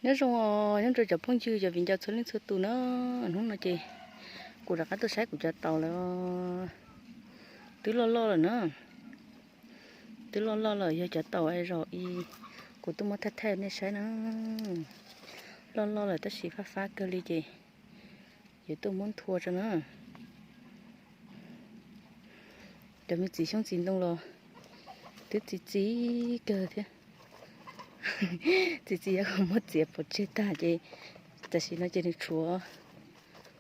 Nyob zoo os, nyob rau cov phooj ywg cov viv ncaus txhua leej txhua tus na. Hnub no ces kuv rov qab tuaj saib kuv cov taum lawm. Twb loj loj lawm na. Twb loj loj lawm, yog cov taum zaum i kuv tuaj muab thaij thaij nej saib na. Loj loj lawm tab sis fab fab kawg li ces yuav tuaj muab nthua tso na. Cov me txiv xyoob txiv ntoo los twb txi txiv kawg thiab. Txi txiv yuav muab txiav pov tseg tag ces tam sim no ces nws tshuav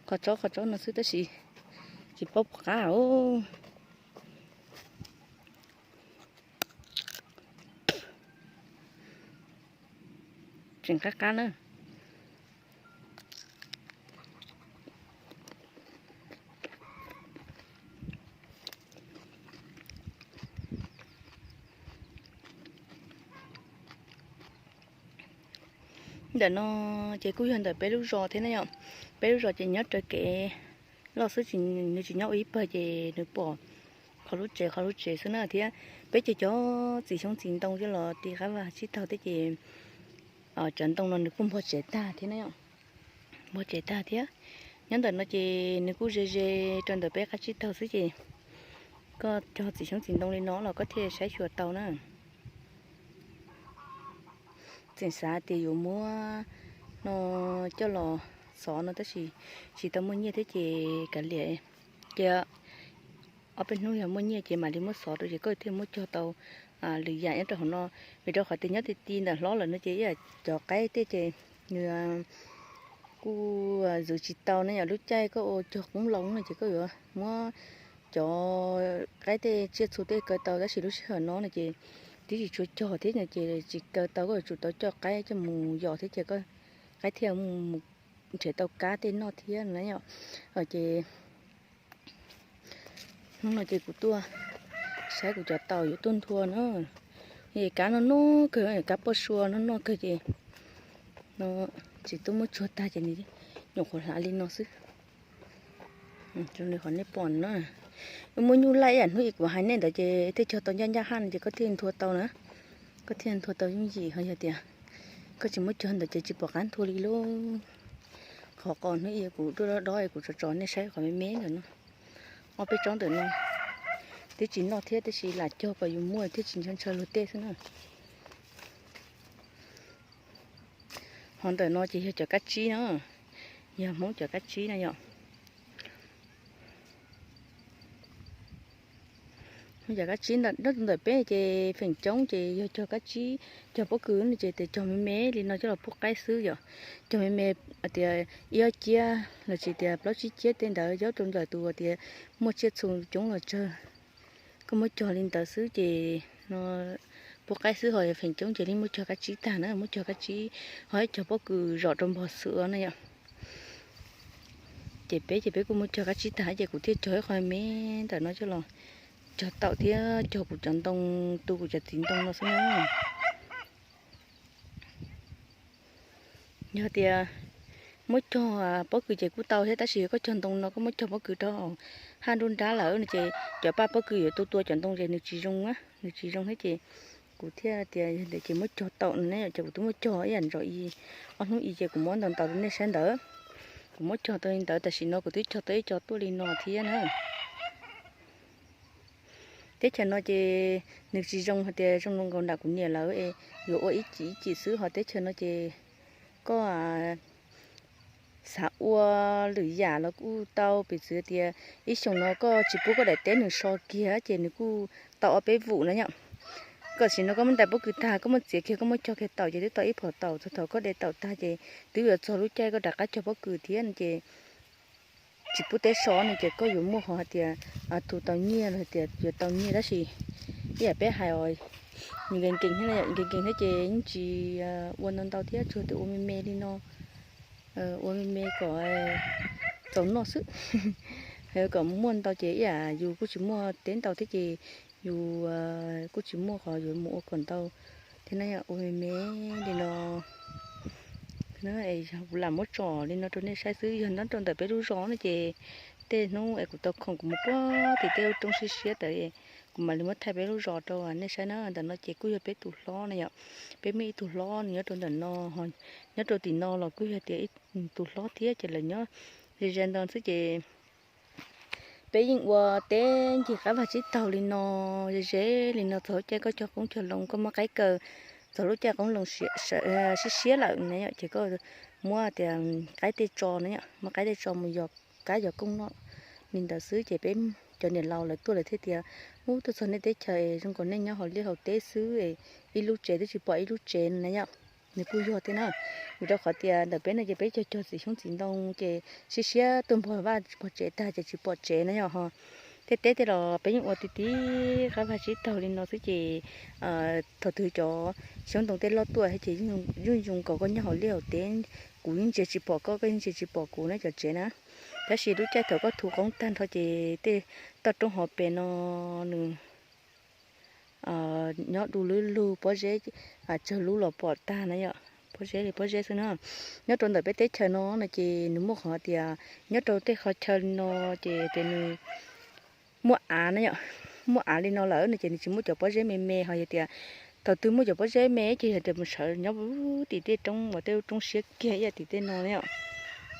qhov tsob qhov tsob no xwb tab sis tsis paub puas qab os. Tseem qab qab na. Ntawm no ces kuj yog ntawm peb lub zos thiab na yom. Peb lub zos ces nyob raws kev loj xwb, nws tsis nyob ua ib pawg ces nws pom qhov lub tsev qhov lub tsev xwb na thiab. Peb cov cov txiv xyoob txiv ntoo coj los ti qab vaj tsib taug thiab ces cov ntoo no nws kuj npog tsev tag thiab na yom. Npog tsev tag thiab. Nyob ntawm no ces nws kuj ze ze rau ntawm peb qab tsib taug xwb ces koj cog txiv xyoob txiv ntoo li no los koj thiaj saib xyuas tau na. Tseem xav tias yuav muab no coj los xov no tab sis tsis tau muaj nyiaj thiab ces kav liam. Ces ob peb hnub yog muaj nyiaj ces mam li muab xov rau ces koj thiaj muab cog tau lwm yam nyob rau hauv no. Vim rau qhov tias nyob ti ti ntawm hlob lawm no ces ib yam cov qaib tej ces nws kuj zwm tsis tau ne yom. Lub caij koj ua cog qoob loo no ces koj yuav muab cov qaib tej tsiaj txhu tej kaw tau tab sis lub sij hawm no no ces twb tsis tshua cog thiab no ces tsis kaw tau, koj yuav tsum tau coj qaib coj mus yos thiab ces koj qaib thiaj mus nrhiav tau kab tej noj thiab na yom. Ces hnub no ces kuv tuaj saib kuv cov taum yuav tuaj nthua na. Kab no noj kawg, kab poj sua no noj kawg ces no tsis tuaj muab tsuag tag ces nws nyuam qhuav hlav li no xwb. Li qhov nej pom na, muaj nyuj laj ib yam hnub ib kuv hais nej ntawd ces thiaj cog tau ncaj ncaj haj no ces koj thiaj nthua tau na. Koj thiaj nthua tau yooj yim, ho yog tias koj tsis muab cog ntawd ces tsis pom qab nthua li lauj. Qhov qos hnub ib kuv dob dob kuv tso tso nej saib qhov me me ntawm no. Ob peb tsob ntawm no twb tsis noj thiab tab sis lam cog kom yus muaj thiaj tsis ntshaw ntshaw luag tej xwb na. Ho ntawm no ces yog cov kab tsib na, yog Hmoob cov kab tsib na yom. Cov kab tsib ntawm peb ces feem coob ces yog cog kab tsib, cog pob kws no ces tes cog me me li no coj los pub qaib xwb yom. Cog me me tias ib ob ciab los sis tias plaub tsib ciab tej ntawd, nyob rau ntawm tus tias muaj tsiaj txhu coob los tsawg. Koj muab cog li ntawd xwb ces no pub qaib xwb, ho feem coob ces li muab cog kab tsib tag na, muab cog kab tsib ho ib cog pob kws zom rau npog xwm na yom. Ces peb ces peb kuj muab cog kab tsib tag ces kuv thiaj cog ib qho me ntawm no coj los cog taum thiab cog kuv cov ntoo, tu kuv cov txiv ntoo no xwb na. Yog tias muab cog pob kws ces kuj tau thiab tab sis koj cog ntoo no koj muab cog pob kws rau hauv haj nruab nrab lawm no ces cov paj pob kws yuav tu tua cov ntoo ces nws tsis zoo, nws tsis zoo thiab ces kuv thiaj tias yog ntawd ces muab cog taum no ne, ces kuv twb muab cog ib yam ntsaum i ob hnub i ces kuv muab ntau ntau rau nej saib ntawd. Kuv muab cog tau li ntawd tam sim no kuv twb cog tau ib co tuaj li no thiab na. Teb chaws no ces nws tsis zoo hais tias zoo nkaus nram kuv niam lawv es yuav ua ib cim ib cim xwb, ho teb chaws no ces koj xav ua lwm yam los kuj tau, piv txwv tias ib xyoos no koj tsis pub koj daim teb nws so kiag ces nws kuj tau ob peb vum na yom. Tam sim no koj muab ntais pob kws tag koj muab txiav kiag koj muab cog kiag taum ces twb tau ib phom taum, txog thaum koj de taum tag ces twb yuav txog lub caij koj rov qab cog pob kws thiab no ces tsis pub teb so no ces koj yuav muaj qhov hais tias tu tau nyiaj los hais tias yuav tau nyiaj tab sis ib yam peb hais os, nws nkees nkees thiab, nkees nkees thiab ces yeej tsis ua ntau ntau thiab, tsuas tias ua me me li no, ua me me kom txaus noj xwb. Kom muaj ntau ces ib yam yus kuj tsis muaj teb ntau thiab ces yus kuj tsis muaj qhov yuav mus ua kom ntau thiab na, ua me me li no. Kuv lam muab tsom li no rau nej saib xwb, yog nyob rau ntawm peb lub zos no ces tej hnub es kuv tau khoom kuv mus puag tim tej lub roob siab siab tawm kuv mam li muab thaij peb lub zos rau nej saib na. Ntawm no ces kuj yog peb tus hlob na yom, peb muaj ib tug hlob nws nyob rau ntawm no, nyob rau tim no los kuj yog tias tus hlob thiab ces lawv nyob ze ze ntawd xwb ces peb yeej ua teb ncig qab vag tsib taug li no, ze ze li no txog lub caij koj cog qoob cog loo koj muab qaib kaw txog lub caij qoob loo siab siab lawm na yom, ces koj muab tias qaib tej tso na yom, muab qaib tej tso mus yos kab yos kooj noj li ntawd xwb ces peb cov niam laus lawv tuaj lawv thiaj tias, ub, tuaj txog nej teb chaws es zoo nkaus nej nyob hauv liaj hauv teb xwb es ib lub tsev twb tsis pom ib lub tsev no na yom. Nws kuj yog thiab na, vim rau qhov tias ntawm peb no ces peb cog cog txiv xyoob txiv ntoo ces siab siab tuaj npog vaj npog tsev tag ces tsis pom tsev na yom ho. Tej teb tej los peb yeej ua ti ti qab vag tsib taug li no xwb ces thaum twg cov xyoob ntoo tej loj tuaj ces yeej zoo nkaus koj nyob hauv liaj hauv teb, kuv yeej ntsia tsis pom koj, koj yeej ntsia tsis pom kuv na cov tsev na. Tab sis lub caij thaum koj thu qoob tag nrho ces tej toj roob hauv pes no nws nyob du lub lug pob zeb tsawg lub los pom tag na yom, pob zeb li pob zeb xwb na. Nyob rau ntawm peb teb chaws no no ces nws muaj qhov tias nyob rau tej qhov chaw li no ces tias nws muaj av na yom, muaj av li no lawm no ces nws tsis muaj cov pob zeb me me ho yog tias thaum twg muaj cov pob zeb me ces yog tias mus sawv nyob tim tej roob uas tej lub roob siab kiag ib yam tim tej no na yom,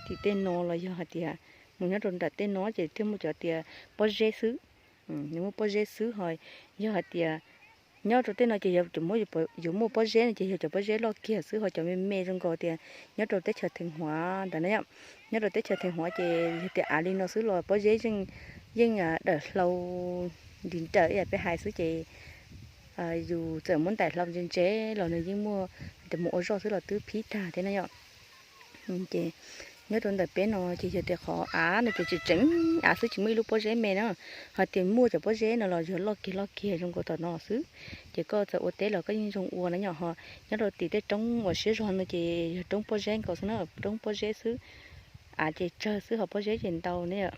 tim tej no los yog hais tias mus nyob rau nram tej no ces thiaj muaj cov tias pob zeb xwb. Nws muaj pob zeb xwb ho yog hais tias nyob rau tej no ces yuav muaj pob zeb no ces yog cov pob zeb loj kiag xwb ho cov me me zoo nkaus tias nyob rau teb chaws Theej Huav ntawd na yom. Nyob rau teb chaws Theej Huav ces yog tias av li no xwb los pob zeb yeej dawm hlau nti nrawm ib yam peb hais xwb ces yus txawm muab ntaim hlau ntse ntse los nws yeej muaj tias mus ua zoj xwb los twb phib tag thiab na yom. Ces nyob rau ntawm peb no ces yog tias qhov av no ces tseem tseem av xwb tsis muaj ib lub pob zeb me na. Hos tias muaj cov pob zeb no los yog loj kiag loj kiag zoo nkaus tom no xwb. Ces koj txawm ua teb los koj yeej zoo ua na yom ho. Nyob rau tim tej roob uas siab zog no ces yog roob pob zeb nkaus xwb na, roob pob zeb xwb. Av ces tsawg xwb ho pob zeb ces ntau ne yom.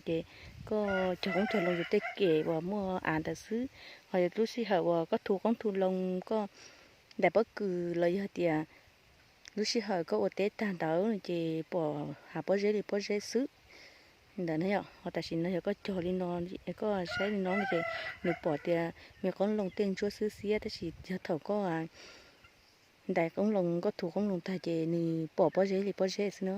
Ces koj cog qoob cog loo yus tej kem uas muaj av ntawd xwb. Ho yog lub sij hawm uas koj thu qoob thu loo koj ntais pob kws los yog tias lub sij hawm koj ua teb tag ntawd ces pom hav pob zeb li pob zeb xwb ntawd na yom. Ho tam sim no yog koj cog li no, koj saib li no no ces nws pom tias me qoob loo tej ntsuab xwb xiab tab sis yog thaum koj ntais qoob loo koj thu qoob loo tag ces nws pom pob zeb li pob zeb xwb na.